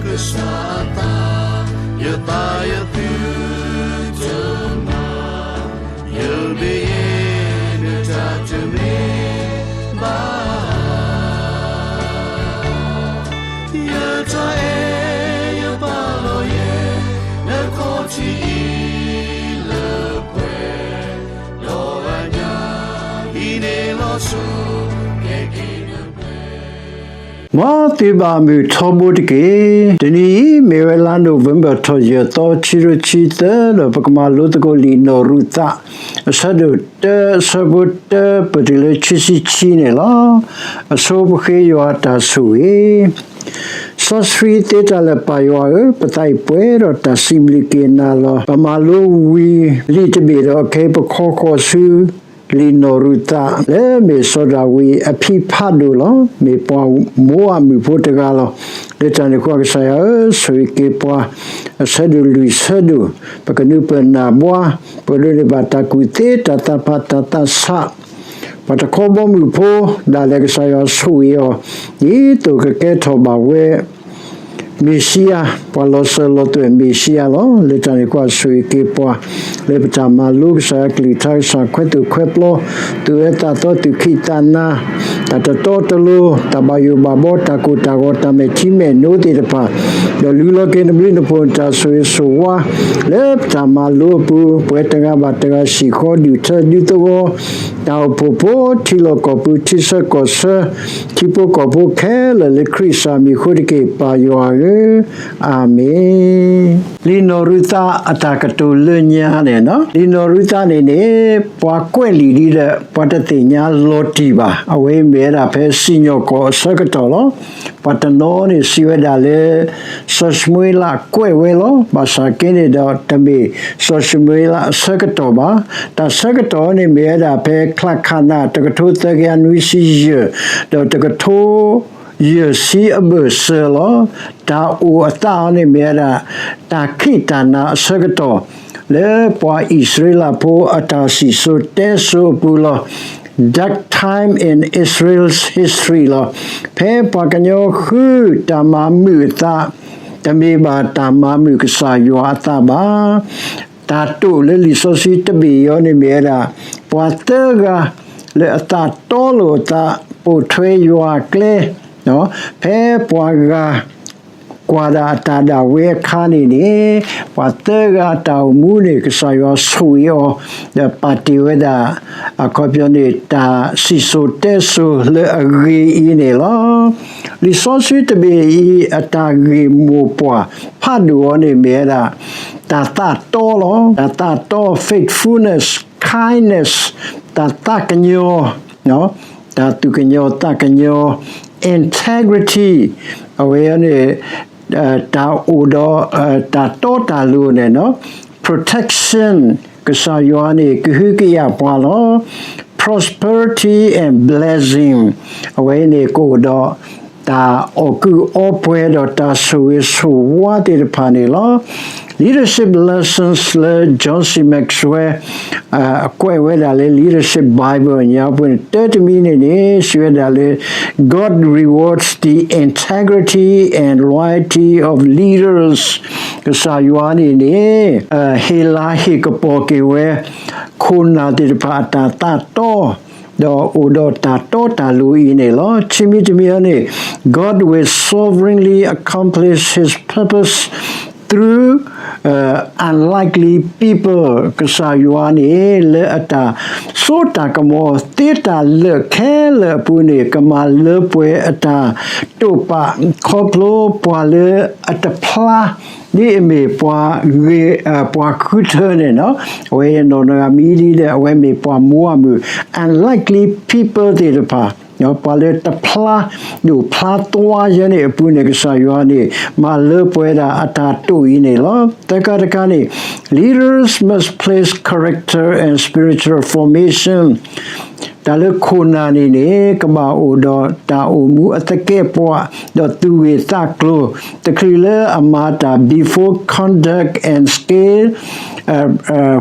ကစၢ်အသး, ယသးယသုတမၤ, ယမ့ၢ်ယဲနတၢ်တမ့ၢ် ဘၣ်, ယတၢ်အဲၣ်ယပာ်လီၤယဲ နခီၣ်ထံးအံၤလၢပှဲၤ, ဒီးအညၣ်အံၤန့ၣ်လီၤဆီ ကဲက့ၤနပှဲၤ မ်သုဘၣ်မုာ်ထီဘိတက့ၢ်. တနံၤအံၤ မ့ၢ်ဝဲလါနိၣ်ဝ့ဘၢၣ်ထီၣ်ယဲၢ်သီ ခံကထိခံဆံသၢ ဒီးပကမၤလိသကိးလံာ်နီၣ်ရူၤသး အဆၢဒိၣ်တၢ အဆၢဖိတၢ ပတုၤလၢခံဆံခံန့ၣ်လီၤ. အဆိပဃ့ယွၤအတၢ်ဆိၣ်ဂ့ၤ စီဆှံသ့တၢ်လၢာ် ပၢ်ယွၤဧၢ, ပသးအံၤပှဲၤဒီးတၢ်စံးဘျုးက့ၤနၤလီၤ. ပမၤလိဝံၤလံာ်တဘ့ၣ်ဒီး ခဲအံၤပခီဃီၤဆူ လံာ်နီၣ်ရူၤသး လၢမ့ၢ်စီၤဒၤဝံးအဖံဖးဒိၣ်လီၤ. မ့ၢ်ပှၤမိၤအၤမုၣ်ဖိတဂၤလီၤ. လၢတၢ်န့ၣ်အဃိ ကစၢ်ယွၤဧၢ, ဆိၣ်ဂ့ၤက့ၤပှၤ အဆၢဒိၣ်လွံၢ်ဆၢဒိၣ်, ပကနုာ်ပၢၢ်နၢ်ဘှါ, ပဒိးန့ၢ်ဘၣ်တၢ်ကူၣ်သ့ တၢ်သးဖး တၢ်သးဆး, ပှၤတခီဘီမုၢ်ဖိ ဒၣ်လဲာ်ကစၢ်ယွၤဆိၣ်ဂ့ၤအီၤ, ဒ်သိးကကဲထီၣ်ဘၣ်ဝဲ မ့ၤၡံအၤ, ပှၤလီၤစၢၤလီၤသွဲၣ်မ့ၤၡံအၤလီၤ. လၢတၢ်န့ၣ်အဃိ ဆိၣ်ဂ့ၤက့ၤပှၤ လၢပတၢ်မၤလိကစၢ်ယွၤကလုၢ်ကထါ ကစၢ်ခွဲးသူၣ်ခွဲးပျီ, သူၣ်အၢသးသီ သူၣ်ခံးသးနၤ, တၢ်တတီတလိၤ, တၢ်ဘၣ်ယိၣ်ဘၣ်ဘီ, တၢ်ကိၢ်တၢ်ဂီၤ, တၢ်မဲာ်ထံမဲာ်နိသ့ၣ်တဖၣ်, ဒီးလူလီၤက့ၤနဘျုးနဖှိၣ် နတၢ်ဆိၣ်ဂ့ၤဆိၣ်ဝါ လၢပတၢ်မၤလိအပူၤ, ပဝဲတဂၤဘၣ်တဂၤ စံၣ်ဃီဒုၣ်ထၢဒုးသဝီ တၢ်အိၣ်ဖှိၣ်ဖိ ထံလီၢ်ကီၢ်ပူၤ ထံဆၢကီၢ်ဆၢ ထံဖိကီၢ်ဖိခဲလၢာ် လၢခရံာ်ကစၢ်မံၤအဃိတက့ၢ်, ပၢ်ယွၤဧၢ, အၤမ့ၣ်. လံာ်နီၣ်ရူၤသးအတၢ်ကတိၤလၢညါန့ၣ်, လံာ်နီၣ်ရူၤသးန့ၣ်န့ၣ် ပှၤကွဲးလံာ်ဒ်ဒီး ပှၤတသ့ၣ်ညါလီၤတံၢ်ဘၣ်. အဝဲအံၤမ့ၢ်ဝဲဒၣ်ဖဲစံၣ်ညီၣ်ကွီၢ်အဆၢကတီၢ်လီၤ. ပှၤတနီၤန့ၣ်စံးဝဲဒၣ်လၢ စီၤၡမူၤအ့လးကွဲးဝဲလီၤ. ဘၣ်ဆၣ်က့န့ၣ်ဒီး တမ့ၢ်စီၤၡမူၤအ့လးအဆၢကတီၢ်ဘၣ်. တၢ်ဆၢကတီၢ်န့ၣ်မ့ၢ်ဝဲဒၣ်ဖဲ ချၢၣ်ခၣ်နၣ် တကထိသၢကယၤနွံဆံယဲၢ် ဒီးတကထိယဲၢ်ဆံအဘၢၣ်စၢၤလီၤ. တၢ်အိၣ်အသးအီၤန့ၣ်မ့ၢ်ဝဲဒၣ် တၢ်ခံးတၢ်နၤအဆၢကတီၢ် လၢပှၤအံၣ်စရ့လးဖိအတၢ်စံၣ်စိၤတဲစိၤအပူၤလီၤ. Dark time in Israel's history လီၤ. ဖဲပှၤကညီဃုတၢ်မၤမုာ်အသး တမ့ၢ်ဘၣ်တၢ်မၤမုာ်ကစၢ်ယွၤအသးဘၣ်. တၢ်တိာ်လၢလံာ်စီဆှံတဘ့ၣ်အံၤန့ၣ်မ့ၢ်ဝဲဒၣ် ပှၤသၢဂၤလၢအသးတီလိာ်အသး ပိာ်ထွဲယွၤအကျဲ ဖဲပှၤဂၤ ကွၢ်ဒၣ်အတၢ်ဒၣ်ဝဲအခါန့ၣ်န့ၣ် ပှၤသၢဂၤအတၢ်အိၣ်မူန့ၣ် ကစၢ်ယွၤဆိၣ်ဂ့ၤအီၤ ဒီးပာ်တ့ၢ်ဝဲဒၣ် အခီပညီန့ၣ် တၢ်စံၣ်စိၤတဲစိၤလၢအဂ့ၤအံၤန့ၣ်လီၤ. လံာ်စီဆှံတဘ့ၣ်အံၤ အတၢ်ဂ့ၢ်မိၢ်ပှၢ်ဖးဒိၣ်အီၤန့ၣ်မ့ၢ်ဝဲဒၣ် တၢ်သးတီလီၤ. တၢ်သးတီ faithfulness, kindness, တၢ်သးကညီၤ တၢ်သူၣ်ကညီၤသးကညီၤ integrity အဝဲန့ၣ် တၢ်အိၣ်ဒီး တၢ်တီတၢ်လိၤန့ၣ် protection ကစၢ်ယွၤန့ၣ် ကဟုကယာ်ပှၤလီၤ. Prosperity and blessing အဝဲန့ၣ်ကအိၣ်ဒီး တၢ်အီၣ်ကုးအီပှဲၤဒီး တၢ်ဆိၣ်ဂ့ၤဆိၣ်ဝါသ့ၣ်တဖၣ်န့ၣ်လီၤ. Leadership lessons လၢ John C Maxwell ကွဲးဝဲဒၣ်လၢ Leadership Bible ညါပူၤန့ၣ် တၢတမံၤန့ၣ်န့ၣ် စံးဝဲဒၣ်လၢ God rewards the integrity and loyalty of leaders ကစၢ်ယွၤန့ၣ်န့ၣ် ဟ့ၣ်လၤဟ့ၣ်ကပီၤက့ၤဝဲ ခိၣ်နၢ်သ့ၣ်တဖၣ်အတၢ်သးတီ ဒီးအိၣ်ဒီးတၢ်တီတၢ်လိၤအံၤန့ၣ်လီၤ. ခံမံၤတမံၤအံၤန့ၣ် God will sovereignly accomplish his purpose through unlikely people ကစၢ်ယွၤန့ၣ် လၢအတၢ်စိတၢ်ကမီၤသ့တၢ်လၢာ်ခဲလၢာ်အပူၤန့ၣ် ကမၤလၢပှဲၤအတၢ်တိာ်ပာ်ခီဖျိပှၤလၢအတဖျါ ဒ်အမ့ၢ်ပှၤဂ့ၤ ပှၤဃုထၢန့ၣ်လီၤ. အဝဲနီၢ်နီၢ်ဂၤမံၤဒ်ဒီး အဝဲမ့ၢ်ပှၤမိၤအၤမုၣ် unlikely people သ့ၣ်တဖၣ် ပှၤလၢတဖျါဒိၣ်ဖျါသွါယဲန့ၣ်အပူၤန့ၣ် ကစၢ်ယွၤန့ၣ် မၤလၢပှဲၤဒၣ်အတၢ်တိာ်အံၤန့ၣ်လီၤ. သၢခါတခါန့ၣ် leaders must place character and spiritual formation တၢ်လၢခိၣ်နၢ်န့ၣ်န့ၣ် ကဘၣ်အိၣ်ဒီးတၢ်အိၣ်မူအသကဲးပှၤ ဒီးသူၣ်ဂ့ၢ်သးကျိၤ တချုးလၢအမၤတၢ် before conduct and scale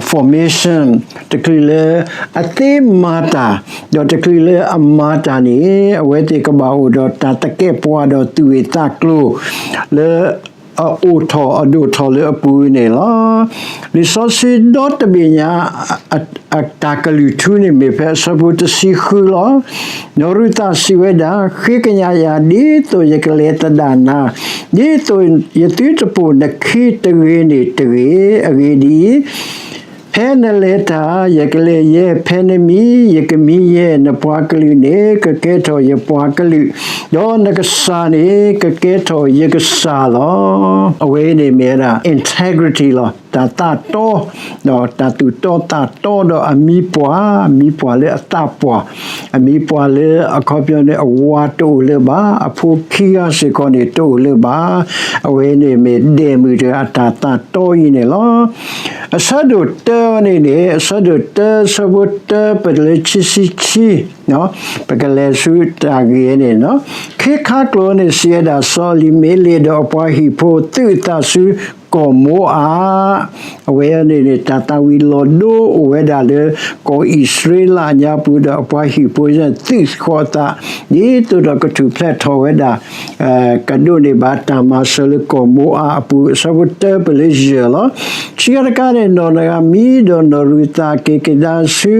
formation တချုးလၢအသ့မၤတၢ် ဒီးတချုးလၢအမၤတၢ်န့ၣ် အဝဲသ့ၣ်ကဘၣ်အိၣ်ဒီးတၢ်သကဲးပှၤဒီးသူၣ်ဂ့ၢ်သးကျိၤ လၢ အအိၣ်ထီၣ်အဒိၣ်ထီၣ်လၢအပူၤန့ၣ်လီၤ. လံာ်စီဆှံဒီတဘ့ၣ်ညါ အတၢ်ကလုၢ်ထူန့ၣ်မ့ၢ်ဖဲအဆၢဖိတဆံဃုလီၤ. နီၢ်ရူၤသးစံးဝဲဒၣ်, ဃ့ကညးယၤ ဒ်သိးယကလဲၤသဒၣ်နၤ, ဒ်သိးယသုတပိာ်နခံတဂ့ၤန့ၣ်တဂ့ၤ. အဂ့ၢ်ဒ်အံၤ, ဖဲနလဲၤတၢ် ယကလဲၤယဲ, ဖဲနမံ ယကမံယဲ, နပှၤကလုာ်န့ၣ် ကကဲထီၣ်ယပှၤကလုာ်, ဒီးနကစၢ်န့ၣ် ကကဲထီၣ်ယကစၢ်လီၤ. အဝဲန့ၣ်မ့ၢ်ဝဲဒၣ် integrity လီၤ. တၢ်သးတီ, ဒီးတၢ်သူၣ်တီသးတီဒီးအမံပှၢ်, မံပှၢ်လၢအသးပှၢ်, အမံပှၢ်လၢအခီပညီန့ၣ် အဝၤတအိၣ်လၢၤဘၣ်, အဖိခံဂၤစ့ၢ်ကီးန့ၣ်တအိၣ်လၢၤဘၣ်. အဝဲန့ၣ်မ့ၢ်ဒဲၣ်မုၣ်တဂၤအတၢ်သးတီအံၤန့ၣ်လီၤ. အဆၢဒိၣ်တၢန့ၣ်န့ၣ် အဆၢဒိၣ်တၢ ဆၢဖိတၢ ပတုၤလၢခံဆံခံ, ပကလဲၤဆူတၢ်ဂ့ၢ်န့ၣ်, ခ့ခါကျိာ်န့ၣ် စံးဝဲဒၣ် စီၤအလံၤမ့လ့းဒီးအပှၤဟံၣ်ဖိသုးအသးဆူကီၢ်မိအး, အဝဲန့ၣ်န့ၣ် တၢ်သးဝံၤလီၤဒိအိၣ်ဝဲဒၣ်လၢ ကီၢ်အံၣ်စရ့လးညါပူၤဒီး အပှၤဟံၣ်ဖိ သုးဃီၤအသး ဒ်သိးဒီးကထူၣ်ဖျဲးထီၣ်ဝဲဒၣ် ကဒိးန့ၢ်ဘၣ်တၢ်မၤစၢၤလၢကီၢ်မိအးအပူၤ, အဆၢဖိတၢပတုၤလၢယဲၢ်လီၤ. ခံခါတခါန့ၣ် နီၢ်နီၢ်ဂၤမံဒီးနီၢ်ရူၤသးက့ၤကဒါဆူ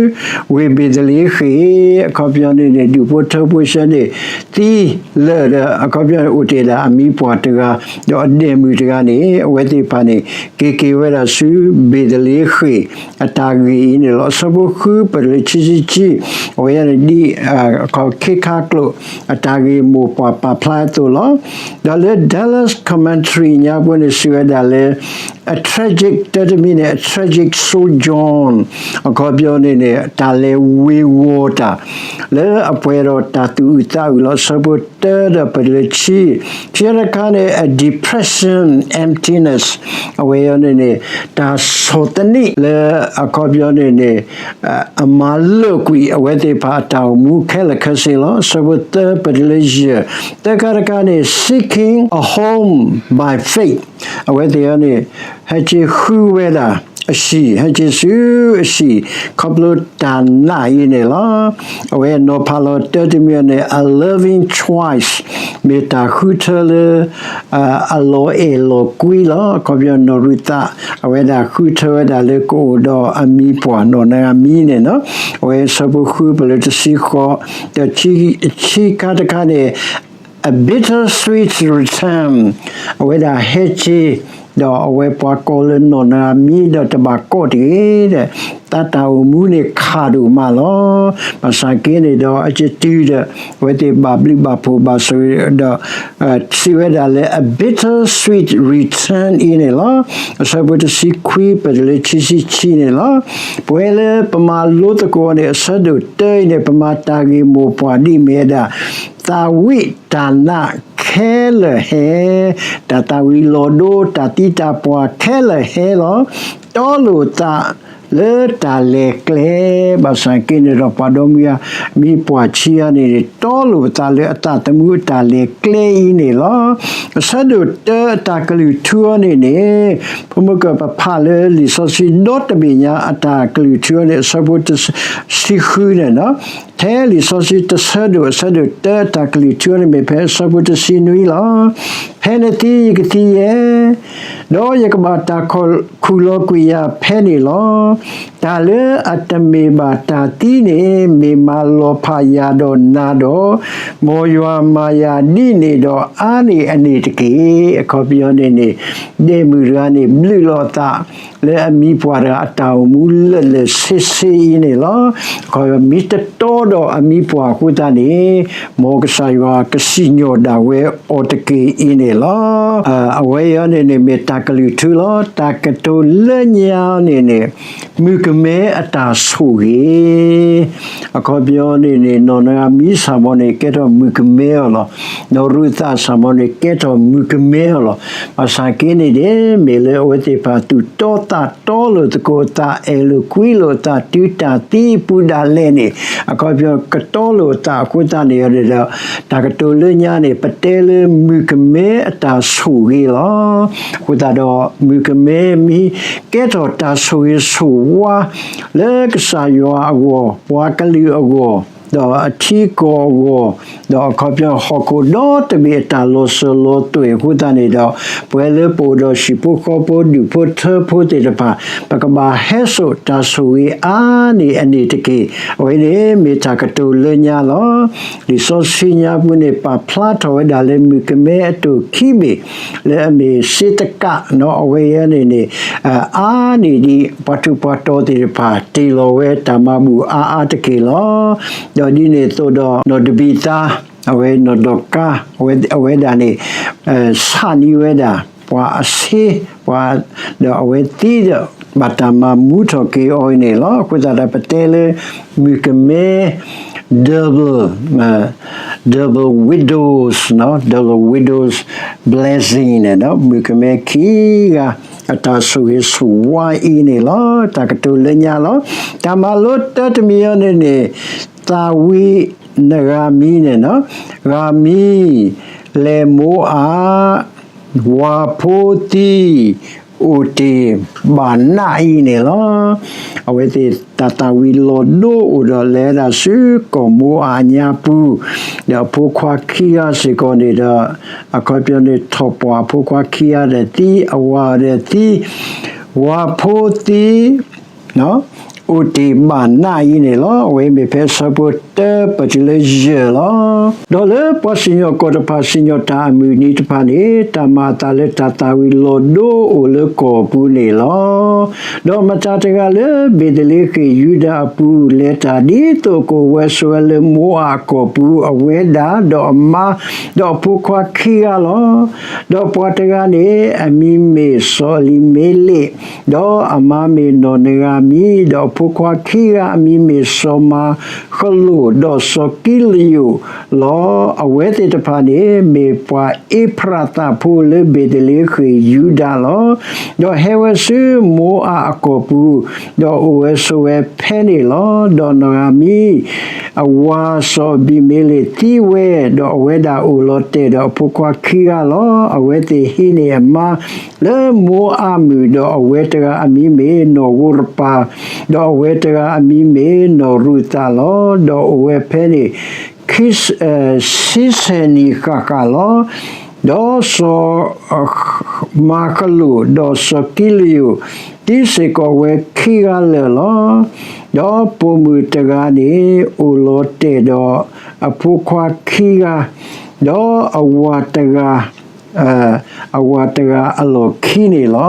ဝ့ၢ်ဘ့ၤသလ့ဃ့ၣ်, အခီပညီန့ၣ်န့ၣ် ဒူၣ်ဖိထၢဖိဆၢန့ၣ် သံလၢာ်ဒီး အခီပညီန့ၣ် အိၣ်တ့ၢ်ဒၣ်အမံပှၢ်တဂၤ ဒီးအဒဲၣ်မုၣ်တဂၤန့ၣ် အဝဲသ့ၣ်တဖၣ်န့ၣ် က့ၤက့ၤဝဲဒၣ်ဆူ ဘ့ၤသလ့ဃ့ၣ် အတၢ်ဂ့ၢ်အံၤန့ၣ်လီၤ. အဆၢဖိဃုပတုၤလၢခံဆံခံ, အဝဲန့ၣ်ဒ် ခ့ခါကျိာ် အတၢ်ဂ့ၢ်မိၢ်ပှၢ်ပာ်ဖျါအသိးလီၤ. ဒီးလၢ Dallas Commentary ညါပူၤန့ၣ် စံးဝဲဒၣ်လၢ a tragic တၢတမံၤန့ၣ် a tragic sojourn အခီပညီန့ၣ်န့ၣ် တၢ်လဲၤဝ့ၤဝီၤတၢ် လၢအပှဲၤဒီးတၢ်သူၣ်အုးသးအုးလီၤ. အဆၢဖိတၢဒီးပတုၤလၢခံ, ခံခါတခါန့ၣ် a depression, emptiness အဝဲအံၤန့ၣ်န့ၣ် တၢ်ဆီၣ်သနံးလၢအခီပညီန့ၣ်န့ၣ် အမၤလၢာ်ကွံာ် အဝဲသ့ၣ်တဖၣ်အတၢ်အိၣ်မူခဲလၢာ်ခဲဆ့လီၤ. အဆၢဖိသၢပတုၤလၢယဲၢ်, သၢခါတခါန့ၣ် seeking a home by faith အဝဲသ့ၣ်အံၤန့ၣ် ဟဲက့ၤဃုဝဲဒၣ်အဟံၣ်, ဟဲက့ၤဆူအဟံၣ် ခီဖျိတၢ်နာ်အံၤန့ၣ်လီၤ. အဝဲနီၤဖးလီၤတၢတမံၤန့ၣ် a loving choice မ့ၢ်တၢ်ဃုထၢလၢ အလီၤအဲၣ်လီၤကွံလီၤ. အခီပညီနီၢ်ရူၤသး အဝဲဒၣ်ဃုထၢဝဲဒၣ်လၢကအိၣ်ဒီးအမံပှၢ်နီၢ်နီၢ်ဂၤမံန့ၣ်, အဝဲဆၢဖိဃုပတုၤလၢတဆံဃိး, ဒီးခံခါတခါန့ၣ် a bittersweet return အဝဲဒၣ်ဟဲက့ၤ ဒီးအဝဲပှၤကိးလၢနီၢ်နီၢ်ဂၤမံဒီးတဘၣ်ကိးတဂ့ၤ, သးတၢ်အိၣ်မူန့ၣ်ခးဒိၣ်မးလီၤ. ဘၣ်ဆၣ်က့န့ၣ်ဒီး အကတုၤဒီး အဝဲသ့ၣ်ဘၣ်ဘျုးဘၣ်ဖှိၣ်ဘၣ်ဆိၣ်ဂ့ၤဒီး စံးဝဲဒၣ်လၢ a bittersweet return အံၤန့ၣ်လီၤ. အဆၢဖိတဆံခွံပတုၤလၢခံဆံခံန့ၣ်လီၤ. ပဝဲလၢပမၤလိသကိးန့ၣ် အဆၢဒိၣ်တၢအံၤန့ၣ် ပမၤတၢ်ဂ့ၢ်မိၢ်ပှၢ်ဒ်အမ့ၢ်ဝဲဒၣ် သးဝံၣ်တၢ်နာ်ခဲလၢာ်ဟဲ, တၢ်သးဝံၣ်လီၤဒိ တၢ်သံတၢ်ပှၢ်ခဲလၢာ်ဟဲလီၤ. တီလိာ်သးလၢတၢ်လဲၤကျဲ, ဘၣ်ဆၣ်က့န့ၣ်ဒီး ပှၤဒီမုၢ်ဂၤ မံပှၢ်ခံဂၤန့ၣ် တီလိာ်သးလၢအသးသမူအတၢ်လဲၤကျဲအံၤန့ၣ်လီၤ. အဆၢဒိၣ်တၢအတၢ်ကလုၢ်ထူအီၤန့ၣ်န့ၣ် ဖိမုၣ်ကပဖးလၢလံာ်စီဆှံဒီတဘ့ၣ်ညါအတၢ်ကလုၢ်ထူအီၤန့ၣ် အဆၢဖိတဆံဃုန့ၣ်လီၤ. ထဲလံာ်စီဆှံတဆၢဒိၣ် အဆၢဒိၣ်တၢအတၢ်ကလုၢ်ထူအီၤန့ၣ်မ့ၢ်ဖဲအဆၢဖိတဆံနွံလီၤ. ဖဲနသံယကသံယဲ, ဒီးယကဘၣ်တၢ်ခူၣ်လီၤကွံာ်ယၤဖဲန့ၣ်လီၤ. တၢ်လၢအတမ့ၢ်ဘၣ်တၢ်သံန့ၣ် မ့ၢ်မၤလီၤဖးယၤဒီးနၤဒီး, မ်ယွၤမၤယၤဒ်န့ၣ်ဒီးအါန့ၢ်အန့ၣ်တက့ၢ်. အခီပညီန့ၣ်န့ၣ် ဒဲမုၣ်တဂၤန့ၣ် ဘျုးလီၤအသး လၢအမံပှၢ်တဂၤအတၢ်အိၣ်မူလၢာ်လၢာ်ဆ့ဆ့အံၤန့ၣ်လီၤ. အခီပညီ မ့ၢ်တတီဒီးအမံပှၢ်အဃိသတးန့ၣ် မ်ကစၢ်ယွၤကစံၣ်ညီၣ်ဒၣ်ဝဲအီၤတက့ၢ်အံၤန့ၣ်လီၤ. အဝဲအံၤန့ၣ်န့ၣ် မ့ၢ်တၢ်ကလုၢ်ထူလီၤ. တၢ်ကတိၤလၢညါန့ၣ်န့ၣ် မုၣ်ကမဲအတၢ်ဆိၣ်ဂ့ၤ အခီပညီန့ၣ်န့ၣ် နီၢ်နီၢ်ဂၤမံစ့ၢ်ကီးန့ၣ် ကဲထီၣ်မုၣ်ကမဲအီၤလီၤ. နီၢ်ရူၤသးစ့ၢ်ကီးန့ၣ် ကဲထီၣ်မုၣ်ကမဲအီၤလီၤ. ဘၣ်ဆၣ်က့န့ၣ်ဒဲး မ့ၢ်လၢအဝဲသ့ၣ်တဖၣ်သူၣ်တီသးတီလိာ်သကိးအသး အဲၣ်လိာ်ကွံလိာ်အသး တုၤတၢ်သံအပူၤဒၣ်လဲာ်န့ၣ် အခီပညီ ကတီလိာ်အသးအဃိသတးန့ၣ်ဒီး တၢ်ကတိၤလၢညါန့ၣ် ပတဲလၢမုၣ်ကမဲအတၢ်ဆိၣ်ဂ့ၤလီၤ. အဃိသတးဒီး မုၣ်ကမဲမ့ၢ်ကဲထီၣ်တၢ်ဆိၣ်ဂ့ၤဆိၣ်ဝါ လၢကစၢ်ယွၤအဂီၢ်, ပှၤကလုာ်အဂီၢ်, ဒီးအထံကီၢ်အဂီၢ်, ဒီးအခီပညီဟီၣ်ခိၣ်ဒီတဘ့ၣ်အတၢ်လီၤစၢၤလီၤသွဲၣ်အဃိသတးန့ၣ်ဒီး, ပဝဲလၢပအိၣ်ဒီးဟံၣ်ဖိဃီဖိဒူၣ်ဖိထၢဖိသ့ၣ်တဖၣ်, ပကဘၣ်ဟဲစိာ်တၢ်ဆိၣ်ဂ့ၤအါန့ၢ်အန့ၣ်တက့ၢ်. အဝဲန့ၣ်မ့ၢ်တၢ်ကတိၤလၢညါလီၤ. လံာ်စီဆှံညါပူၤန့ၣ် ပာ်ဖျါထီၣ်ဝဲဒၣ်လၢမုၣ်ကမဲအဒိၣ်ခံဘ့ၣ် လၢအမ့ၢ်စ့တကးနီၤ, အဝဲအံၤန့ၣ်န့ၣ် အါန့ၢ်ဒံးပှၤထူးပှၤတီၤသ့ၣ်တဖၣ် တ့ၢ်လီၤဝဲတၢ်မၤဘူၣ်အါအါတက့ၢ်လီၤ. ဒီးဒ်န့ၣ်အသိးဒီးနီၢ်တဘံၣ်သါ, အဝဲနီၢ်ဒီကါ, အဝဲဒၣ်န့ၣ် ဆးန့ၢ်ဝဲဒၣ် ပှၤအဆ့, ပှၤ, ဒီးအဝဲသံဒီး ဘၣ်တၢ်မၤမူထီၣ်က့ၤအီၤအံၤန့ၣ်လီၤ. အဃိသတးဒီးပတဲလၢ မုၣ်ကမဲ double, double widows, double widows blessing န့ၣ် မုၣ်ကမဲခံဂၤ အတၢ်ဆိၣ်ဂ့ၤဆိၣ်ဝါအံၤန့ၣ်လီၤ. တၢ်ကတိၤလၢညါလီၤ. တၢ်မၤလိတၢတမံၤအံၤန့ၣ်န့ၣ် သးဝံနဂၤမံန့ၣ်, ဂၤမံ လဲၤမိအၤ ဝၤဖိသံ အိၣ်တ့ၢ်ဘၣ်နးအံၤန့ၣ်လီၤ. အဝဲသ့ၣ်တၢ်သးဝံၤလီၤဒိအိၣ်ဒီးလဲၤဒၣ်ဆူကီၢ်မိအၤအညါပူၤ, ဒီးအဖိခွါခံဂၤစ့ၢ်ကီးန့ၣ်ဒီး အခီပညီန့ၣ်ထီၣ်ပှၢ်အဖိခွါခံဂၤဒီးသံ, အဝၤဒီးသံ, ဝၤဖိသံ အိၣ်တ့ၢ်ဘၣ်နးအံၤန့ၣ်လီၤ. အဝဲမ့ၢ်ဖဲဆၢဖိတၢပတုၤလၢယဲၢ်လီၤ. ဒီးလၢပှၤစံၣ်ညီၣ်ကွီၢ်တဖၣ်စံၣ်ညီၣ်တၢ်အမုၢ်နံၤတဖၣ်န့ၣ် တၢ်မၤအသးလၢတၢ်သးဝံၤလီၤဒိအိၣ်လၢကီၢ်ပူၤန့ၣ်လီၤ. ဒီးမတၤတဂၤလၢဘ့းသလ့ဃ့ၣ်ယူဒၤအပူၤ လဲၤတၢ်ဒ်သိးကအိၣ်ဝဲဆိးဝဲလၢမိအၤအကီၢ်ပူၤ အဝဲဒၣ် ဒီးအမါ ဒီးအဖိခွါခံဂၤလီၤ. ဒီးပှၤတဂၤန့ၣ် အမံၤမ့ၢ်စီၤအလံၤမ့လ့း, ဒီးအမါမ့ၢ်နီၢ်နဂၤမံ, ဒီးအဖိခွါခံဂၤအမံၤမ့ၢ်စီၤမၤဃလိာ် ဒီးစီၤကံလယိာ်လီၤ. အဝဲသ့ၣ်တဖၣ်န့ၣ် မ့ၢ်ပှၤအ့ဖရးသးဖိလၢဘ့းသလ့ဃ့ၣ်ယူဒၤလီၤ. ဒီးဟဲဝဲဆူမိအၤအကီၢ်ပူၤ, ဒီးအိၣ်ဝဲဆိးဝဲဖဲန့ၣ်လီၤ. ဒီးနီၢ်ဂၤမံ အဝၤစီၤအဘံၤမ့လ့းသံဝဲ, ဒီးအဝဲဒၣ်အိၣ်လီၤတဲာ်ဒီးအဖိခွါခံဂၤလီၤ. အဝဲသ့ၣ်ဟံးန့ၢ်အမါလၢမိအၤမုၣ်, ဒီးအဝဲတဂၤအမံၤမ့ၢ်နီၢ်ဂိၤရပၤ, ဒီးအဝဲတဂၤအမံၤမ့ၢ်နီၢ်ရူၤသးလီၤ. ဒီးအိၣ်ဝဲဖဲန့ၣ် ဆံဆဲၣ်နံၣ်ဃၣ်ဃၣ်လီၤ. ဒီးစီၤမၤဃလိာ် ဒီးစီၤကံလယိာ် သံစ့ၢ်ကီးဝဲခံဂၤလၢာ်လီၤ. ဒီးပိာ်မုၣ်တဂၤန့ၣ် အိၣ်လီၤတဲာ်ဒီးအဖိခွါခံဂၤ, ဒီးအဝၤတဂၤ အဝၤတဂၤအလီၢ်ခံန့ၣ်လီၤ.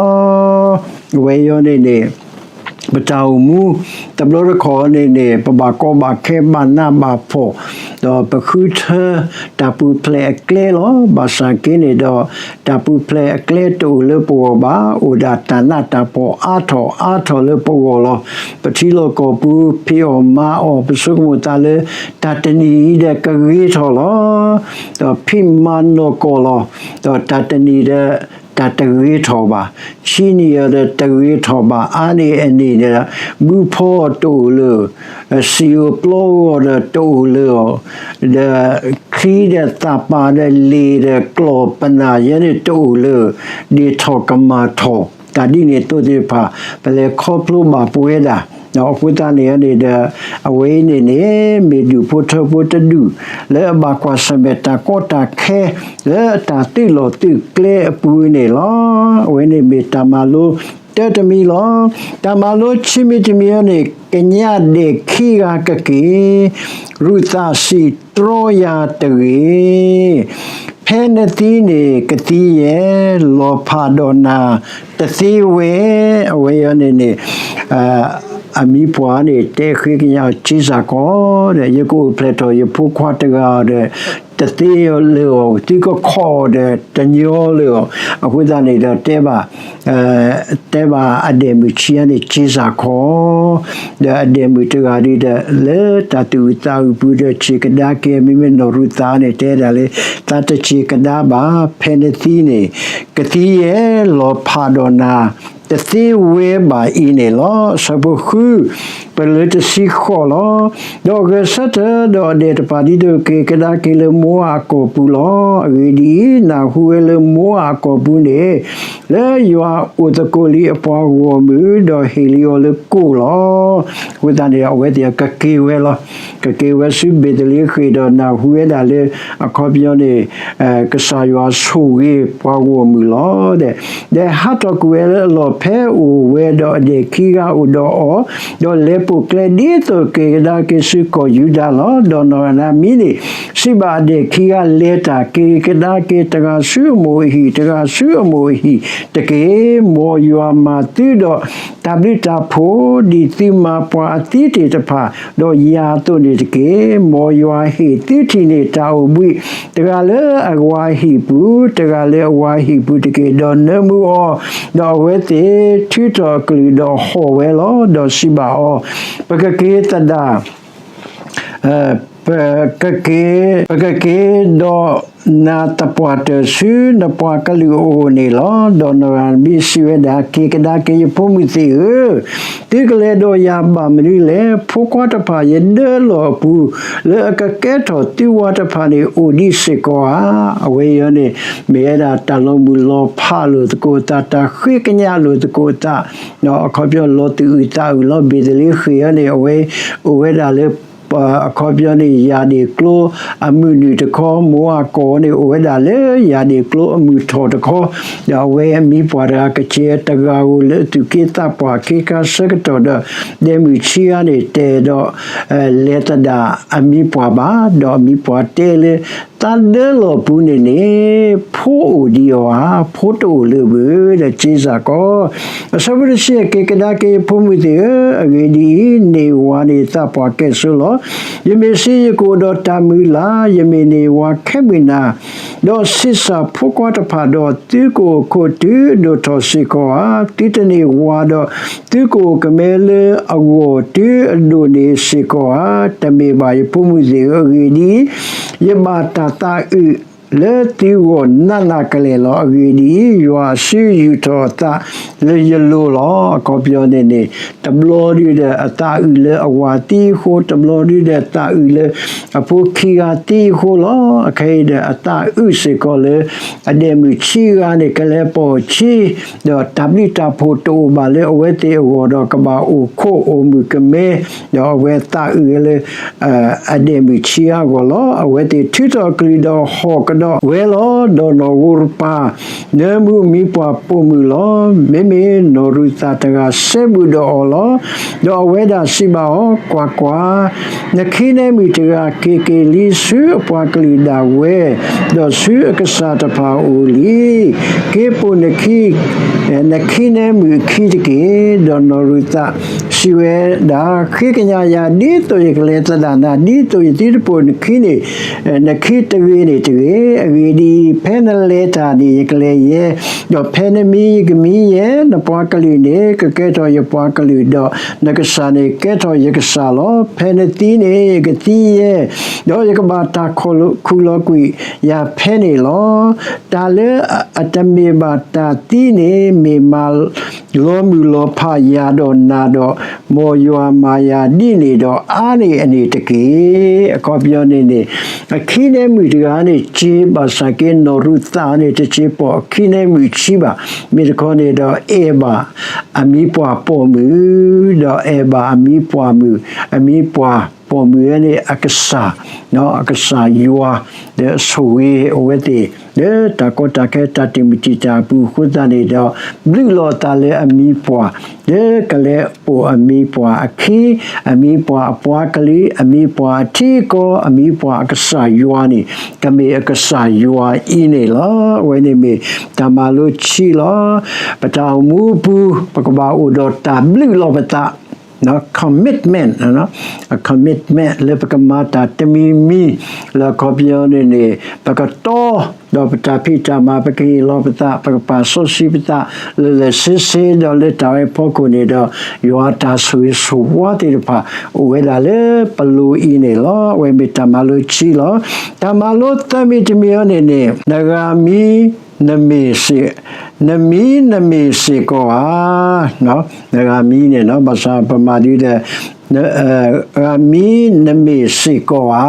အဝဲအံၤန့ၣ်န့ၣ် ပတၢ်အိၣ်မူ တဘျီတခီၣ်န့ၣ်န့ၣ် ပဘၣ်ကီဘၣ်ခဲဘၣ်နးဘၣ်ဖှီၣ်, ဒီးပဃုထၢတၢ်ပူၤဖျဲးအကျဲလီၤ. ဘၣ်ဆၣ်က့န့ၣ်ဒီး တၢ်ပူၤဖျဲးအကျဲတအိၣ်လၢပဂီၢ်ဘၣ်, အိၣ်ဒၣ်တၢ်နးတၢ်ဖှီၣ်အါထီၣ်အါထီၣ်လၢပဂီၢ်လီၤ. ပထံလီၢ်ကီၢ်ပူၤ ဖံးအီၣ်မၤအီၣ် ပဆိကမိၣ်သးလၢ တၢ်တနံၤအံၤဒီးကဂ့ၤထီၣ်လီၤ. ဒီးဖံးမၤနီၢ်ကီၢ်လီၤ. ဒီးတၢ်တနံၤဒီး တၢ်တဂ့ၤထီၣ်ဘၣ်, ဆံနံၤအံၤဒီးတဂ့ၤထီၣ်ဘၣ်, အါန့ၢ်အန့ၣ်ဒီး ဘုဖီတအိၣ်လၢၤ, စံာ်ဧိၤပျီဧိၤဒီးတအိၣ်လၢၤ, ဒီးချံဒီးသးပာ်ဒီးလ့ၣ်ဒီးကျီၢ်ပနၢ်ယဲန့ၣ်တအိၣ်လၢၤ, ဒ့ၣ်ထီၣ်ကမၢ်ထီၣ်, တၢ်ဒ်န့ၣ်အသိးသ့ၣ်တဖၣ် ပလဲၤခီဖျိဘၣ်ပဝဲဒၣ် အဃိသတးန့ၣ်န့ၣ်ဒီး အဝဲအံၤန့ၣ်န့ၣ် မ့ၢ်ဒူၣ်ဖိထၢဖိတဒူၣ် လၢအဘၣ်ကွၢ်ဆၢၣ်မဲာ်တၢ်ကီတၢ်ခဲ လၢအတၢ်သုးလီၢ်သုးကျဲအပူၤန့ၣ်လီၤ. အဝဲန့ၣ်မ့ၢ်တၢ်မၤလိတၢတမံၤလီၤ. တၢ်မၤလိခံမံၤတမံၤန့ၣ် ကညးဒဲးခံဂၤကက့ၢ်, ရူၤသးစံးတြီယၤတဂ့ၤ ဖဲနသံန့ၣ်ကသံယဲၢ်, လီၤဖးဒီးနၤတသ့ဝဲ. အဝဲအံၤန့ၣ်န့ၣ် အမံၤပှၢ်န့ၣ် တဲဃ့ကညးအီၤ က့စၢ်ကီးဒီး ယကအိၣ်ဖျဲၣ်ထီၣ်ယဖိခွါတဂၤဒီး တသ့လၢၤအီၤ, သုကခိးအီၤဒီးတညီလၢၤအီၤ. အဃိသတးန့ၣ်ဒီးတဲဘၣ် တဲဘၣ်အဒဲးမုၣ်ခံဂၤန့ၣ် က့စၢ်ကီး, ဒီးအဒဲးမုၣ်တဂၤဒီး လၢတၢ်သူၣ်အုးသးအုးပူၤဒီး စံးကဒါက့ၤ မ့မ့ၢ်နီၢ်ရူၤသးန့ၣ် တဲဒၣ်လၢ သးတစံးကဒါဘၣ်, ဖဲနသံန့ၣ် ကသံယဲၢ်, လီၤဖးဒီးနၤ တသ့ဝဲဘၣ်အံၤန့ၣ်လီၤ. အဆၢဖိဃု, ပလၢတဆံဃိးလီၤ. ဒီးအဂဲၤဆၢထၢၣ်ဒီးအဒဲးတဖၣ် ဒ်သိးက့ၤကဒါက့ၤလၢမိအးအကိာ်ပူၤလီၤ. အဂ့ၢ်ဒ်အံၤ, နၢ်ဟူဝဲလၢမိအးအကိာ်ပူၤန့ၣ် လၢယွၤအိၣ်သကိးလံအပှၤဂီၢ်မုၢ်, ဒီးဟ့ၣ်လံအီၤလၢကိၣ်လီၤ. အဃိသတးန့ၣ် အဝဲသ့ၣ်ကက့ၤဝဲလီၤ. ကက့ၤဝဲဆူဘ့းသလ့ဃ့ၣ်ဒီး နၢ်ဟူဝဲဒၣ်လၢအခီပညီန့ၣ် ကစၢ်ယွၤဆိၣ်ဂ့ၤပှၤဂီၢ်မုၢ်လီၤ. ဒီးဟးထီၣ်ကွံာ်ဝဲလၢအလီၢ်ဖဲအိၣ်ဝဲဒီးအဒဲၣ်ခံဂၤအိၣ်ဒီးအီၤ, ဒီးလဲၤပိာ်ကျဲဒ်သိးက့ၤကဒါက့ၤဆူကီၢ်ယူဒၤလီၤ. ဒီးနီၢ်အၤနၤမံန့ၣ် စံးဘၣ်အဒဲၣ်ခံဂၤ, လဲၤတၢ်က့ၤကဒါက့ၤတဂၤဆူအမိၢ်အဟံၣ်, တဂၤဆူအမိၢ်အဟံၣ်တက့ၢ်. မ်ယွၤမၤသုဒီးတၢ်ဘျုးတၢ်ဖှိၣ် ဒ်သုမၤပှၤအသံတ့ၢ်တဖၣ်, ဒီးယၤအသိးန့ၣ်တက့ၢ်. မ်ယွၤဟ့ၣ်သုထံၣ်န့ၢ်တၢ်အိၣ်ဘှံး, တဂၤလၢအဝၤဟံၣ်ပူၤ, တဂၤလၢအဝၤဟံၣ်ပူၤတက့ၢ်. ဒီးနၢမူအီၤ, ဒီးအဝဲသ့ၣ်ထုးထီၣ်အကလုၢ်ဒီးဟီၣ်ဝဲလီၤ. ဒီးစံးဘၣ်အီၤ, ပကက့ၤသဒၣ် ပကက့ၤ, ပကက့ၤဒီးနၤသပှၢ်တၢၢ်ဆူနပှၤကလုာ်အအိၣ်န့ၣ်လီၤ. ဒီးနီၢ်အၤနၤမံစံးဝဲဒၣ်, က့ၤကဒါက့ၤယဖိမုၣ်သ့ၣ်ဧၢ, သုကလဲၤဒီးယၤဘၣ်မနုၤလဲၣ်. ဖိခွါတဖၣ်ယဒၢလီၢ်အပူၤ လၢအကကဲထီၣ်သုဝၤတဖၣ်န့ၣ် အိၣ်ဒံးစ့ၢ်ကီးဧါ. အဝဲအံၤန့ၣ် မ့ၢ်ဝဲဒၣ်တၢ်လီၤမုၢ်လီၤဖးအလိၤသကိးအသး, တၢ်ဃ့ကညးအလိၤသကိးအသး, အခီပညီလီၤသူၣ်အုးသးအုးလီၤ. ဘ့းသလ့ဃ့ၣ်အံၤန့ၣ် အဝဲအိၣ်ဝဲဒၣ်လၢ အခီပညီန့ၣ် ယၢ်ဒ့ၣ်ကျိအမုၢ်နုာ်တခီ, မိအကိာ်န့ၣ် အိၣ်ဝဲဒၣ်လၢယၢ်ဒ့ၣ်ကျိအမုၢ်ထီၣ်တခီ, ဒီးအဝဲအမံၤပှၢ်တဂၤ ကကဲတဂၤဧိၤလၢအသူၣ်က့သးပှၢ် ခ့ခါဆၢကတီၢ်ဒီး ဒဲမုၣ်ဆံဂၤန့ၣ် တဲဒီး လဲၤသဒၣ်အမံၤပှၢ်ဘၣ်, ဒီးအမံၤပှၢ်တဲလၢ သးဒၢလီၢ်ပူၤန့ၣ်န့ၣ် ဖိအိၣ်ဒံးအီၤဧါ, ဖိတအိၣ်လၢၤဘၣ်, ဒီးက့စၢ်ကီး. အဆၢဖိတဆံ, က့ၤကဒါက့ၤယဖိမုၣ်သ့ၣ်ဧၢ, အဂ့ၢ်ဒ်အံၤ, န့ၢ်ဝၤန့ၢ်သးပှၢ်ကဲၣ်ဆိးလီၤ. ယမ့ၢ်စံးယကအိၣ်ဒီးတၢ်မုၢ်လၢ်, ယမ့ၢ်န့ၢ်ဝၤခဲမုၢ်နၤ, ဒီးဆံးစၢ်ဖိခွါတဖၣ်ဒီး သုကအိၣ်ခိးတုၤအဒိၣ်ထီၣ်စ့ၢ်ကီးဧါ. သုတန့ၢ်ဝၤဒီး သုကအိၣ်ကမဲလၢအဂီၢ်တုၤအဒိၣ်န့ၣ်စ့ၢ်ကီးဧါ. တမ့ၢ်ဘၣ်ယဖိမုၣ်သ့ၣ်ဧၢ, အဂ့ၢ်ဒ်အံၤ, ယဘၣ်တၢ်သးအုးလၢသုဂီၢ်နးနးကလဲာ်လီၤ. အဂ့ၢ်ဒ်အံၤ, ယွၤအစုယူာ်ထီၣ်အသးလၢယလိၤလီၤ. အခီပညီန့ၣ်န့ၣ် တဘျီဒုဒီးအသးအုးလၢအဝၤသံအဃိ, တဘျီဒုဒီးအသးအုးလၢအဖိခံဂၤသံအဃိလီၤ. အခဲအံၤဒီး အသးအုးစ့ၢ်ကီးလၢ အဒဲမုၣ်ဆံဂၤန့ၣ် ကလဲၤပိာ်ဆံ, ဒီးတၢ်ဘျုးတၢ်ဖှိၣ်တအိၣ်ဘၣ်လၢအဝဲသ့ၣ်အဂီၢ်ဒီး ကဘၣ်အိၣ်ခိးအိၣ်မုၣ်ကမဲ, ဒီးအဝဲသးအုးလၢ အဒဲမုၣ်ဆံအဂီၢ်လီၤ. အဝဲသ့ၣ်ထုးထီၣ်အကလုၢ်ဒီးဟီၣ်ကဒီးဝဲလီၤ. ဒီးနီၢ်ဧိၤပၤ နၢမူအမံၤပှၢ်ပိာ်မုၣ်လီၤ. မ့မ့ၢ်နီၢ်ရူၤသးတဂၤစဲဘူးဒီးအီၤလီၤ. ဒီးအဝဲဒၣ်စံးဘၣ်အီၤ, ကွၢ်ကွၢ်, နခံနဲမုၣ်တဂၤက့ၤက့ၤလံဆူအပှၤကလုာ်ဒၣ်ဝဲ, ဒီးဆူအကစၢ်တဖၣ်အအိၣ်လံ. က့ၤပိာ်နခံ နခံနဲမုၣ်အခံတက့ၢ်. ဒီးနီၢ်ရူၤသးစံးဝဲဒၣ်, ဃ့ကညးယၤ ဒ်သိးယကလဲၤသဒၣ်နၤ, ဒ်သိးယသုတပိာ်နခံန့ၣ် နခံတဂ့ၤန့ၣ်တဂ့ၤ. အဂ့ၢ်ဒ်အံၤ, ဖဲနလဲၤတၢ်န့ၣ် ယကလဲၤယဲ, ဒီးဖဲနမံယကမံယဲ, နပှၤကလုာ်န့ၣ် ကကဲထီၣ်ယပှၤကလုာ်, ဒီးနကစၢ်န့ၣ် ကဲထီၣ်ယကစၢ်လီၤ. ဖဲနသံန့ၣ် ယကသံယဲ, ဒီးယကဘၣ်တၢ်ခူၣ်လီၤကွံာ်ယၤဖဲန့ၣ်လီၤ. တၢ်လၢအတမ့ၢ်ဘၣ်တၢ်သံန့ၣ် မ့ၢ်မၤလီၤမုၢ်လီၤဖးယၤဒီးနၤဒီး, မ်ယွၤမၤယၤဒ်န့ၣ်ဒီး အါန့ၢ်အန့ၣ်တက့ၢ်. အခီပညီန့ၣ်န့ၣ် အခံနဲမုၣ်တဂၤန့ၣ် က့ၤဘၣ်ဆၣ်က့ နီၢ်ရူၤသးန့ၣ် တက့ၤပိာ်အခံနဲမုၣ်အခံဘၣ်. မ့ၢ်တခီန့ၣ်ဒီး အဲၣ်ဘၣ်အမံၤပှၢ်ပိာ်မုၣ်, ဒီးအဲၣ်ဘၣ်အမံၤပှၢ်မုၣ်, အမံၤပှၢ်ပိာ်မုၣ်ဝဲန့ၣ် အကစၢ်, အကစၢ်ယွၤ, ဒီးဆိၣ်ဂ့ၤအဝဲသ့ၣ် လၢတၢ်ကီတၢ်ခဲ တၢ်တံာ်မုၢ်တံာ်တာ်အပူၤအဃိသတးန့ၣ်ဒီး ဘျုးလီၤအသးလၢအမံၤပှၢ် လၢကလဲၤပိာ်အမံၤပှၢ်အခံ, အမံၤပှၢ်အပှၤကလုာ်, အမံၤပှၢ်အထံအကီၢ်, အမံၤပှၢ်အကစၢ်ယွၤန့ၣ် ကမ့ၢ်အကစၢ်ယွၤအံၤန့ၣ်လီၤ. အဝဲန့ၣ်မ့ၢ်တၢ်မၤလိခံလီၤ. ပတၢ်အိၣ်မူအပူၤ ပကဘၣ်အိၣ်ဒီးတၢ်ဘျုးလီၤပသး commitment, commitment လၢပကမၤတၢ်တမံၤမံၤ လၢအခီပညီန့ၣ်န့ၣ် ပကတီ ဒီးပတၢ်ဖံးတၢ်မၤ ပကဟ့ၣ်လီၤပသး ပကပာ်စီဆှံပသး လၢာ်လၢာ်ဆ့ဆ့ ဒီးလၢတၢ်ဝဲအဖီခိၣ်န့ၣ်ဒီး ယွၤအတၢ်ဆိၣ်ဂ့ၤဆိၣ်ဝါသ့ၣ်တဖၣ် အိၣ်ဝဲဒၣ်လၢပလိၤအံၤန့ၣ်လီၤ. အဝဲမ့ၢ်တၢ်မၤလိခံလီၤ. တၢ်မၤလိသၢမံၤတမံၤအံၤန့ၣ်န့ၣ် နဂၤမံ နမ့ၢ်စ့ၢ် နမံနမ့ၢ်စ့ၢ်ကီးဧါ. နဂၤမံန့ၣ် ဘၣ်ဆၣ်ပမၤဒ်ဒီး ဂၤမံ နမ့ၢ်စ့ၢ်ကီးဧါ.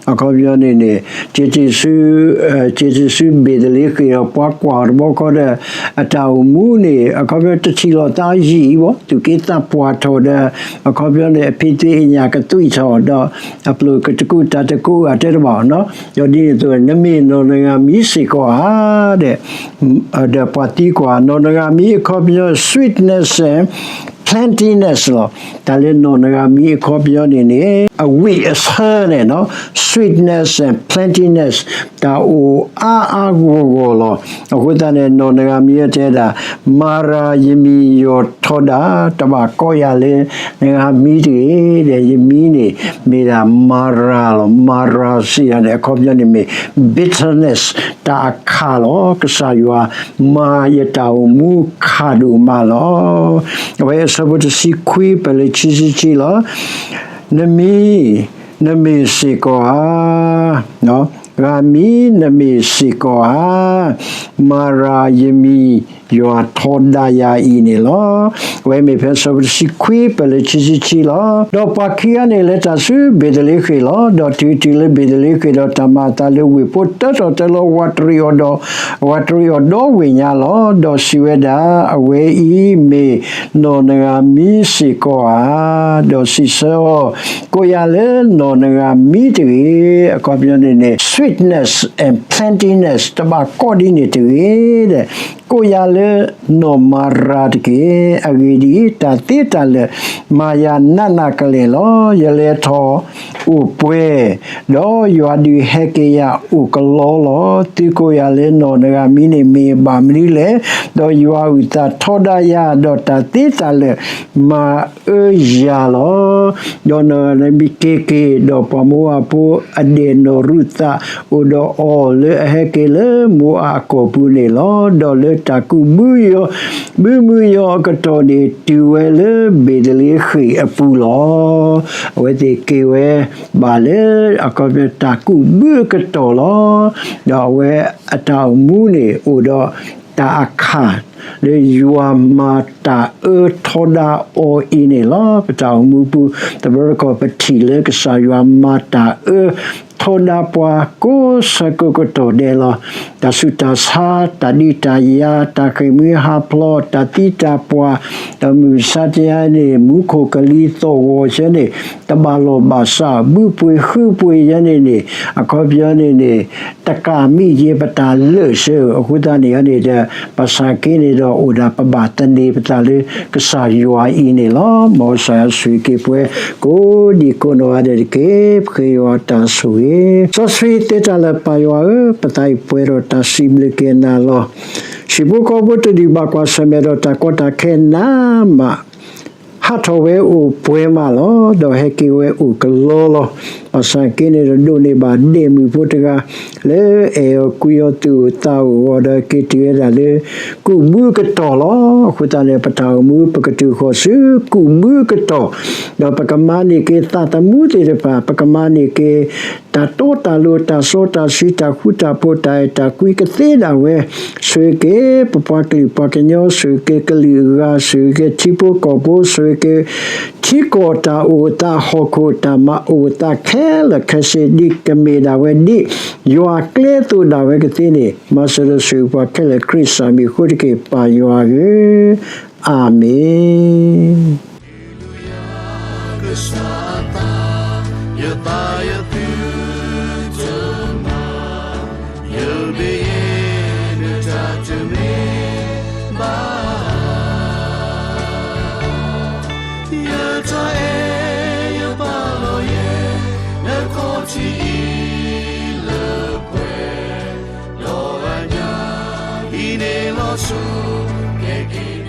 အခီပညီန့ၣ်န့ၣ် က့တံ က့တံဆူဘ့းသလ့ဃ့ၣ်ဒီး ပှၤကွၢ်အီၤတဘျီဃီဒီး အတၢ်အိၣ်မူန့ၣ် အခီပညီတထံၣ်လိာ်သးယံာ်အံၤဘၣ် သူၣ်က့သးပှၢ်ထီၣ်ဒီး အခီပညီန့ၣ် အဖံးသ့ၣ်အညၣ်ကသွံၣ်ထီၣ်ဒီး အပျိၢ်ကတကူၣ်တၢ်တကူၣ်အတဲတဘၣ်နီၤ. ဒီးဒ်န့ၣ်အသိး နမ့ၢ်နီၢ်နဂၤမံစ့ၢ်ကီးဧါ ဒီး ဒီးပှၤသံကွၢ် နီၢ်နဂၤမံအခီပညီ sweetness and plentiness လီၤ. တၢ်လၢနီၢ်နဂၤမံအခီပညီန့ၣ်န့ၣ် အဝံၣ်အဆၢန့ၣ်နီၤ sweetness and plentiness တၢ်အိၣ်အါအါဂီၢ်ဂီၢ်လီၤ. အဃိသတးန့ၣ် နီၢ်နဂၤမံအတဲဒၣ် မၤရၤယမံၤယွၤထီဒါ တဘၣ်ကိးယၤလၢနဂၤမံတဂ့ၤဒီး ယမံန့ၣ် မ့ၢ်ဒၣ်မၤရၤလီၤ. မၤရၤစံးယၤန့ၣ် အခီပညီန့ၣ်မ့ၢ် bitterness တၢ်အခၣ်လီၤ. ကစၢ်ယွၤမၤယတၢ်အိၣ်မူခးဒိၣ်မးလီၤ. အဝဲအဆၢဖိတဆံခွံပၢၢ်လၢခံဆံခံလီၤ. နမံ နမ့ၢ်စ့ၢ်ကီးဧါ. ဂၤမံ နမ့ၢ်စ့ၢ်ကီးဧါ. မၤရၤယမံၤ ယွၤထီဒါယၤအံၤန့ၣ်လီၤ. အဝဲမ့ၢ်ဖဲအဆၢဖိတဆံခွံပၢၢ်လၢခံဆံခံလီၤ. ဒီးပှၤခံဂၤန့ၣ် လဲၤတၢ်ဆူဘ့းသလ့ဃ့ၣ်လီၤ. ဒီးတုၤတုၤလၢဘ့းသလ့ဃ့ၣ်ဒီး တၢ်မၤအသးလၢဝ့ၢ်ဖိတၢထီၣ်တၢလီၤ ဝးတရံးအီၤဒီး ဝးတရံးအီၤဒီဝ့ၢ်ညါလီၤ. ဒီးစံးဝဲဒၣ် အဝဲအံၤမ့ၢ်နီၢ်နဂၤမံစ့ၢ်ကီးဧါ. ဒီးစံးဆၢအီၤ ကိးယၤလၢနီၢ်နဂၤမံတဂ့ၤ. အခီပညီန့ၣ်န့ၣ် sweetness and plentiness တဘၣ်ကိးဒ်န့ၣ်တဂ့ၤဒီး ကိးယၤလၢနီၢ်မၤရၤတက့ၢ်. အဂ့ၢ်ဒ်အံၤ, တၢ်သ့တၢ်လၢာ်မၤယၤနးနးကလဲာ်လီၤ. ယလဲၤထီၣ်အိၣ်ပှဲၤ, ဒီးယွၤဒုးဟဲက့ၤယၤအိၣ်ကလီလီၤ. သုကိးယၤလၢနီၢ်နဂၤမံန့ၣ်မ့ၢ်ဘၣ်မနုၤလဲၣ်. ဒီးယွၤအုၣ်သးထီဒါယၤ, ဒီးတၢ်သ့တၢ်လၢာ်မၤအၢယၤလီၤ. ဒီးနီၢ်နဂၤမံက့ၤက့ၤ, ဒီးပှၤမိၤအၤဖိအဒဲးနီၢ်ရူၤသး အိၣ်ဒီးအီၤလၢအဟဲက့ၤလၢမိၤအၤအကီၢ်ပူၤန့ၣ်လီၤ. ဒီးလၢတၢ်ကူးဘုယီၢ်, ဘုမုယီၢ်အကတီၢ်န့ၣ် တုၤဝဲလၢဘ့းသလ့ဃ့ၣ်အပူၤလီၤ. အဝဲသ့ၣ်က့ၤဝဲဘၣ်လၢ အခီပညီတၢ်ကူးဘုအကတီၢ်လီၤ. ဒီးအဝဲအတၢ်အိၣ်မူန့ၣ် အိၣ်ဒီးတၢ်အခၣ် လၢယွၤမၤတၢ်အၢထီဒါအီၤအံၤန့ၣ်လီၤ. ပတၢ်အိၣ်မူပူၤ တဘျီတခီၣ် ပထံၣ်လၢကစၢ်ယွၤမၤတၢ်အၢထီဒါပှၤကိးဆၢကိးကတီၢ်ဒဲးလီၤ. တၢ်ဆူးတၢ်ဆါ, တၢ်ဒုးတၢ်ယၤ, တၢ်ဃ့ၢ်မှံဟးဖျိး, တၢ်သံတၢ်ပှၢ်, ဒီးမုၢ်မဆါတနံၤအံၤန့ၣ် မူခိၣ်ကလံၤသီၣ်ဂီၤဆၢန့ၣ် တဘၣ်လိာ်ဘၣ်စး, ဘုပှ့ၤဟုပှ့ၤယဲန့ၣ်န့ၣ် အခီပညီန့ၣ်န့ၣ် တကးမံၤယဲပတၢ်လၢာ်ဆၢ, အဃိသတးန့ၣ်န့ၣ်ဒီး ဘၣ်ဆၣ်က့န့ၣ်ဒီး အိၣ်ဒၣ်ပဘၣ်သန့ၤပသးလၢကစၢ်ယွၤအံၤန့ၣ်လီၤ. မ်ကစၢ်ယွၤဆိၣ်ဂ့ၤက့ၤပှၤ ကိးဒံးကိးနီၢ်ဂၤဒဲးတက့ၢ်. ပဃ့ယွၤတၢ်ဆိၣ်ဂ့ၤ. စီဆှံသ့တၢ်လၢာ် ပၢ်ယွၤဧၢ, ပသးအံၤပှဲၤဒီးတၢ်စံးဘျုးက့ၤနၤလီၤ. ဟံၣ်ဖိဃီဖိတဒူၣ်ဘၣ်ကွၢ်ဆၢၣ်မဲာ်ဒီးတၢ်ကီတၢ်ခဲနးမး ဟးထီၣ်ဝဲအိၣ်ပှဲၤမးလီၤ. ဒီးဟဲက့ၤဝဲအိၣ်ကလီလီၤ. ဘၣ်ဆၣ်က့န့ၣ်ဒီး ဒိးန့ၢ်ဘၣ်ဒဲးမုၣ်ဖိတဂၤ လၢအဲၣ်အီၤကွံအီၤသူၣ်အီၤသးအီၤဒီး က့ၤတုၤဝဲဒၣ်လၢ ကူးဘုအကတီၢ်လီၤ. အဃိသတးန့ၣ် ပတၢ်အိၣ်မူ ပကတုၤဃီၤဆူကူးဘုအကတီၢ်, ဒီးပကမၤန့ၢ်က့ၤသးသမူသ့ၣ်တဖၣ်, ပကမၤန့ၢ်က့ၤ တၢ်တီတၢ်လိၤ, တၢ်စီတၢ်ဆှံ, တၢ်ဃူတၢ်ဖိး, တၢ်အဲၣ်တၢ်ကွံကသ့ဒၣ်ဝဲ, ဆိၣ်ဂ့ၤက့ၤပပှၤကလုာ်ပှၤကညီ, ဆိၣ်ဂ့ၤက့ၤကလုာ်အဂၤ, ဆိၣ်ဂ့ၤက့ၤထံဖိကီၢ်ဖိ, ဆိၣ်ဂ့ၤက့ၤ ထံကီၢ်တၢ်အိၣ်သး, ဟီၣ်ခိၣ်တၢ်မၤအိၣ်သးခဲလၢာ်ခဲဆ့ ဒ်ကမ့ၢ်ဒၣ်ဝဲဒ် ယွၤကျဲအသိးဒၣ်ဝဲကသ့န့ၣ်, မၤစၢၤဒီးဆိၣ်ဂ့ၤပှၤခဲလၢာ် ခရံာ်စၢ်မံၤအဃိတက့ၢ်, ပၢ်ယွၤဧၢ, အၤမ့ၣ်. ကစၢ်သး ယသးယသုတမၤ ယမ့ၢ်နတၢ်တမ့ၢ်ဘၣ် ယတၢ်အဲၣ် ယပာ်လီၤယဲ နခီၣ်ထံးအံၤလၢပှဲၤ ဒီးအညၣ်အံၤန့ၣ်လီၤဆိ ကဲက့ၤ